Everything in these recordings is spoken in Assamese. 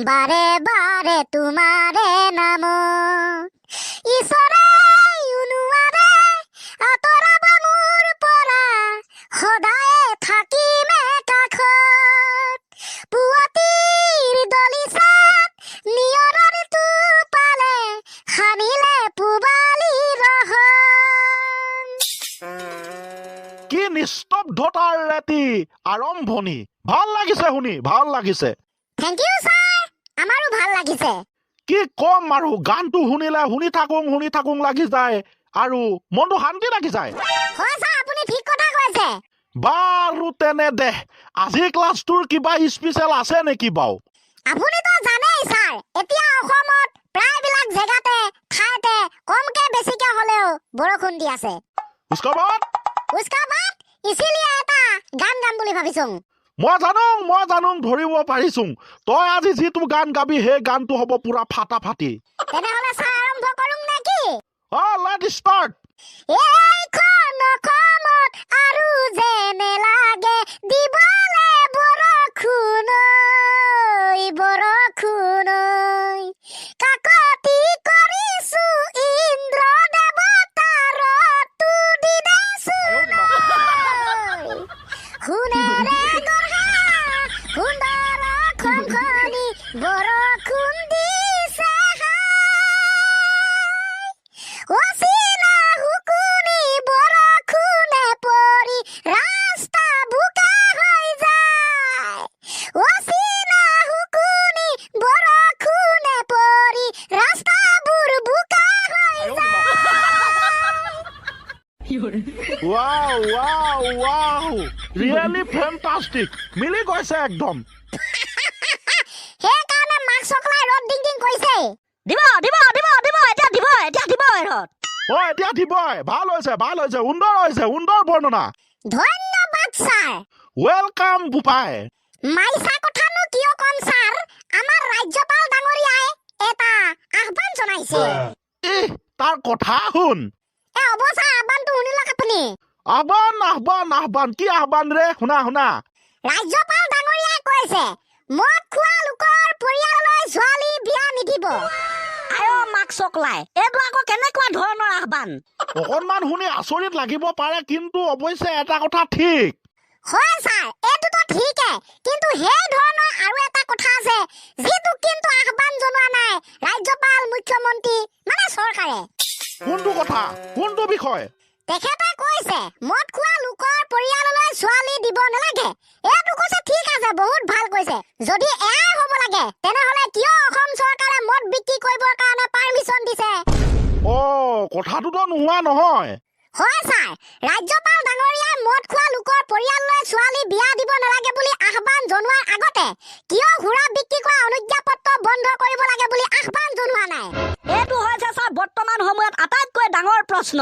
বাৰে বাৰে তোমাৰে নাম। ঈশ্বৰে নোৱাৰে আঁতৰাব মোৰ পৰা, সদায়ে থাকিমে কাষত। পুৱতিৰ দলিচাত নিয়ৰৰ টোপালে সানিলে পূবালী ৰহণ। কি নিস্তব্ধতাৰ এটি আৰম্ভণি! ভাল লাগিছে শুনি, ভাল লাগিছে। Thank you sir, আমাৰো ভাল লাগিছে। কি ক'ম আৰু, গানটো শুনিলে শুনি থাকোঁ শুনি থাকোঁ লাগি যায় আৰু মনটো শান্তি লাগি যায়। হয় ছাৰ, আপুনি ঠিক কথা কৈছে। বাৰু তেনে দে, আজিৰ ক্লাছটোৰ কিবা স্পেচিয়েল আছে নেকি বাৰু? আপুনিতো জানেই ছাৰ, এতিয়া অসমত প্ৰায়বিলাক জেগাতে ঠাইতে কমকে বেছিকে হলেও বৰষুণ দি আছে। उसका बाद? उसका बाद इसीलिए এটা গান গাম বুলি ভাবিছো। মই জানো, মই জানো, ধৰিব পাৰিছো। তই আজি যিটো গান গাবি, সেই গানটো হ'ব পুৰা ফাটাফাটি। তেনেহলে ছাৰ, আৰম্ভ কৰোঁ নেকি? অ, let start. এইখন অসমত আৰু যেনে লাগে দিবলে বৰষুণ ঐ, বৰষুণ ঐ। কাকতি কৰিছো ইন্দ্ৰ দেৱতাৰ দি দেচোন ঐ। সোণেৰে গঢ়া সুন্দৰ অসমখনি বৰষুণ দিছে হায়। অচিনা শুকুনি বৰষুণে পৰি ৰাস্তা বোকা হৈ যায়। অচিনা শুকুনি বৰষুণে পৰি ৰাস্তাবোৰ বোকা হৈ যায়। Wow wow wow, really fantastic! মিলি গৈছে একদম। সেইকাৰণে মাক চকলাই ৰ'দ ডিং ডিং কৰিছে। দিব দিব দিব দিব, এতিয়া দিব, এতিয়া দিব ৰ'দ। অ, এতিয়া দিবই। ভাল হৈছে, ভাল হৈছে, সুন্দৰ হৈছে, সুন্দৰ বৰ্ণনা। ধন্যবাদ ছাৰ। Welcome বোপাই। মাইছা কথানো কিয় কম ছাৰ, আমাৰ ৰাজ্যপাল ডাঙৰীয়াই এটা আহ্বান জনাইছে। ইহ, তাৰ কথা শুন। এ হ'ব ছাৰ, আহ্বানটো শুনি লওক আপুনি। আহ্বান, আহ্বান, আহ্বান, কি আহ্বান ৰে? শুনা, শুনা। ৰাজ্যপাল ডাঙৰীয়াই কৈছে, মদ খোৱা লোকৰ পৰিয়াললৈ ছোৱালী বিয়া নিদিব। আয় মাক চকলাই, এইটো আকৌ কেনেকুৱা ধৰণৰ আহ্বান? অকণমান শুনি আচৰিত লাগিব পাৰে, কিন্তু অৱশ্যে এটা কথা ঠিক। হয় ছাৰ, এইটোতো ঠিকে, কিন্তু সেই ধৰণৰ আৰু এটা কথা আছে, যিটো কিন্তু আহ্বান জনোৱা নাই ৰাজ্যপাল, মুখ্যমন্ত্ৰী, মানে চৰকাৰে। কোনটো কথা, কোনটো বিষয়? তেখেতে কৈছে, মদ খোৱা লোকৰ পৰিয়াললৈ ছোৱালী দিব নালাগে। এইটো কৈছে, ঠিক আছে, বহুত ভাল কৈছে। যদি এয়াই হ'ব লাগে, তেনেহ'লে কিয় অসম চৰকাৰে মদ বিক্ৰী কৰিবৰ কাৰণে পাৰ্মিশ্যন দিছে? অ, কথাটোতো নোহোৱা নহয়। হয় ছাৰ, ৰাজ্যপাল ডাঙৰীয়াই মদ খোৱা লোকৰ পৰিয়াললৈ ছোৱালী বিয়া দিব নালাগে বুলি আহ্বান জনোৱাৰ আগতে কিয় সুৰা বিক্ৰী কৰা অনুজ্ঞাপত্ৰ বন্ধ কৰিব লাগে বুলি আহ্বান জনোৱা নাই? এইটো হৈছে ছাৰ বৰ্তমান সময়ত আটাইতকৈ ডাঙৰ প্ৰশ্ন।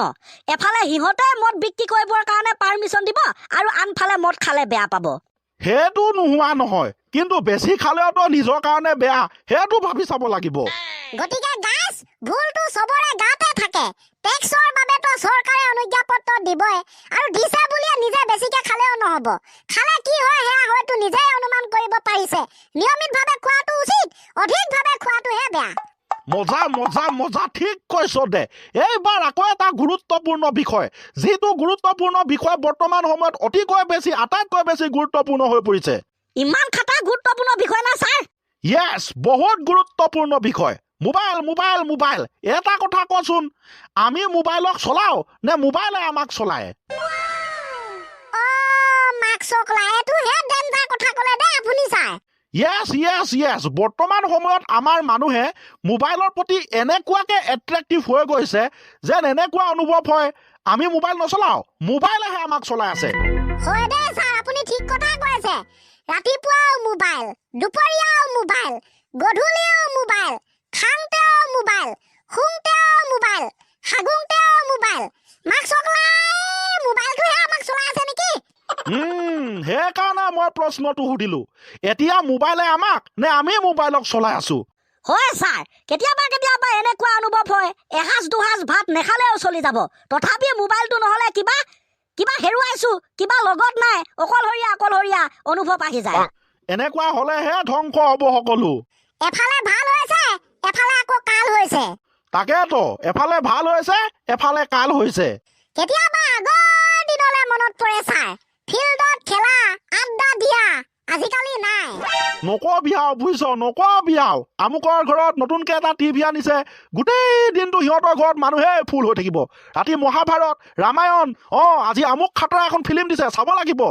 এফালে সিহঁতে মদ বিক্ৰী কৰিবৰ কাৰণে পাৰ্মিশ্যন দিব আৰু আনফালে মদ খালে বেয়া পাব। সেইটো নোহোৱা নহয়, কিন্তু বেছি খালেওতো নিজৰ কাৰণে বেয়া, সেইটো ভাবি চাব লাগিব। গতিকে গাইছ, ভুলটো চবৰে গাতে থাকে। টেক্সৰ বাবেতো চৰকাৰে অনুজ্ঞাপত্ৰ দিবই আৰু দিছে বুলিয়ে নিজে বেছিকে খালেও নহ'ব। খালে কি হয়, সেয়া হয়তো নিজেই অনুমান কৰিব পাৰিছে। নিয়মিতভাৱে খোৱাটো উচিত, অধিকভাৱে খোৱাটোহে বেয়া। মজা মজা মজা, ঠিক কৈছ দে। এইবাৰ আকৌ এটা গুৰুত্বপূৰ্ণ বিষয়, যিটো গুৰুত্বপূৰ্ণ বিষয় বৰ্তমান সময়ত অতিকৈ বেছি, আটাইতকৈ বেছি গুৰুত্বপূৰ্ণ হৈ পৰিছে। ইমান খাটা গুৰুত্বপূৰ্ণ বিষয় না ছাৰ? য়েছ, বহুত গুৰুত্বপূৰ্ণ বিষয়। Mobile, mobile, mobile. এটা কথা কচোন, আমি মোবাইলক চলাওঁ নে মোবাইলে আমাক চলায়? অ মাক চকলা, এইটো হে ডেঞ্জাৰ কথা ক'লে দেই আপুনি ছাৰ। য়েছ য়েছ য়েছ, বৰ্তমান সময়ত আমাৰ মানুহে মোবাইলৰ প্ৰতি এনেকুৱাকে এট্ৰেক্টিভ হৈ গৈছে যেন এনেকুৱা অনুভৱ হয়, আমি মোবাইল নচলাওঁ, মোবাইলেহে আমাক চলাই আছে। হয় দেই ছাৰ, আপুনি ঠিক কথা কৈছে। ৰাতিপুৱাও মোবাইল, দুপৰীয়াও মোবাইল, গধূলিও মোবাইল, খাওঁতেও মোবাইল, শুওঁতেও মোবাইল, হাগোঁতেও মোবাইল। মাক চকলাই, মোবাইলটোহে আমাক চলাই আছে নেকি? সেইকাৰণে মই প্ৰশ্নটো সুধিলো, এতিয়া মোবাইলে আমাক নে আমি মোবাইলক চলাই আছো? হয় ছাৰ, কেতিয়াবা কেতিয়াবা এনেকুৱা অনুভৱ হয়, এসাঁজ দুসাঁজ ভাত নেখালেও চলি যাব, তথাপি মোবাইলটো নহ'লে কিবা কিবা হেৰুৱাইছো, কিবা লগত নাই, অকলশৰীয়া অকলশৰীয়া অনুভৱ আহি যায়। এনেকুৱা হলেহে ধ্বংস হ'ব সকলো। এফালে ভাল হৈছে, এফালে আকৌ কাল হৈছে। তাকেতো, এফালে ভাল হৈছে, এফালে কাল হৈছে। কেতিয়াবা আগৰ দিনলে মনত পৰে ছাৰ, ফিল্ডত খেলা, আড্ডা দিয়া আজিকালি নাই। নকবি আৰু বুজিছ, নকবি আৰু। আমুকৰ ঘৰত নতুনকৈ এটা টিভি আনিছে, গোটেই দিনটো সিহঁতৰ ঘৰত মানুহে ফুল হৈ থাকিব। ৰাতি মহাভাৰত, ৰামায়ণ, আজি আমুক খাতৰা এখন ফিল্ম দিছে, চাব লাগিব।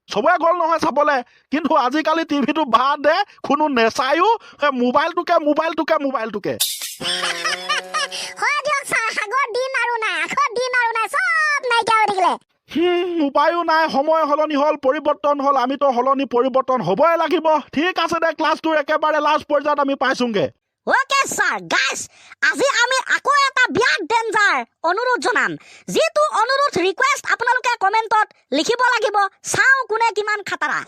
চবৰে গ'ল নহয় চাবলে, কিন্তু আজিকালি টিভিটো বাদ দে, কোনো নেচায়ো, সেই মোবাইলটোকে মোবাইলটোকে মোবাইলটোকে। হয় দিয়ক ছাৰ, আগৰ দিন আৰু নাই, আগৰ দিন আৰু নাই, চব নাইকিয়া হৈ থাকিলে। উপায়ো নাই, সময় সলনি হ'ল, পৰিৱৰ্তন হ'ল, আমিতো সলনি পৰিৱৰ্তন হ'বই লাগিব। ঠিক আছে দে, ক্লাছটোৰ একেবাৰে লাষ্ট পৰ্যায়ত আমি পাইছোঁগে। অ'কে ছাৰ, গাইছ, আজি আমি আকৌ এটা বিৰাট ডেঞ্জাৰ অনুৰোধ জনাম, যিটো অনুৰোধ ৰিকুৱেষ্ট আপোনালোকে কমেণ্টত লিখিব লাগিব। চাওঁ কোনে কিমান খাতাৰা।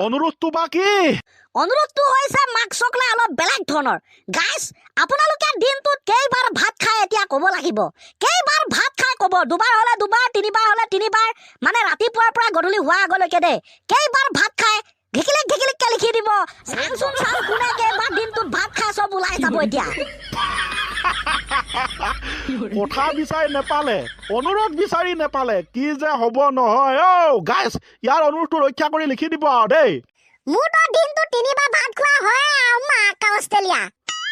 অনুৰোধটো বা কি? অনুৰোধটো হৈছে মাস্কক লৈ অলপ বেলেগ ধৰণৰ। গাইছ, আপোনালোকে দিনটোত কেইবাৰ ভাত খায় এতিয়া ক'ব লাগিব। কেইবাৰ ভাত খাই ক'ব, দুবাৰ হ'লে দুবাৰ, তিনিবাৰ হ'লে তিনিবাৰ, মানে ৰাতিপুৱাৰ পৰা গধূলি হোৱাৰ আগলৈকে দেই। কেইবাৰ ভাত খায় ঘিকিলিক ঘিকিলিককে লিখি দিব। চাওঁচোন চাওঁ কোনে কেইবাৰ দিনটোত ভাত খাই, চব ওলাই যাব এতিয়া। কথা বিচাৰি নেপালে, অনুৰোধ বিচাৰি নেপালে, কি যে হ'ব নহয়। অ' গাইছ, ইয়াৰ অনুৰোধটো ৰক্ষা কৰি লিখি দিব আৰু দেই। মোৰতো দিনটো তিনিবাৰ ভাত খোৱা হয় আৰু মাক অষ্ট্ৰেলিয়া।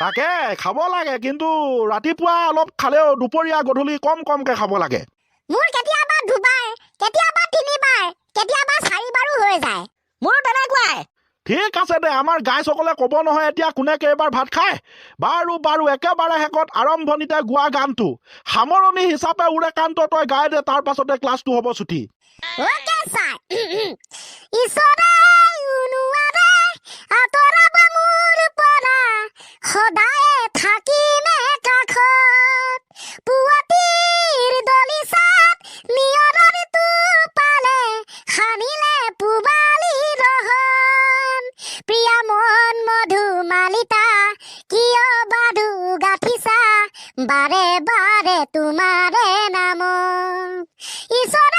তাকে খাব লাগে, কিন্তু ৰাতিপুৱা অলপ খালেও দুপৰীয়া গধূলি কম কমকে খাব লাগে। মোৰ কেতিয়াবা দুবাৰ, কেতিয়াবা তিনিবাৰ, কেতিয়াবা চাৰিবাৰো হৈ যায়। মোৰো তেনেকুৱাই। ঠিক আছে দে, আমাৰ গাইসকলে ক'ব নহয় এতিয়া কোনে কেইবাৰ ভাত খায়। বাৰু বাৰু, একেবাৰে শেষত আৰম্ভণিতে গোৱা গানটো সামৰণি হিচাপে উৰেকান্ত তই গাই দে, তাৰ পাছতে ক্লাছটো হ'ব ছুটি। Okay sir. ঈশ্বৰে নোৱাৰে আঁতৰাব মোৰ পৰা, সদায়ে থাকিমে কাষত। পুৱতিৰ দলিচাত নিয়ৰৰ টোপালে সানিলে পূবালী ৰহণ। প্ৰিয়া মন মধুমালিতা, কিয় বাধু গাঁঠিছা বাৰে বাৰে তোমাৰে নাম। ঈশ্বৰে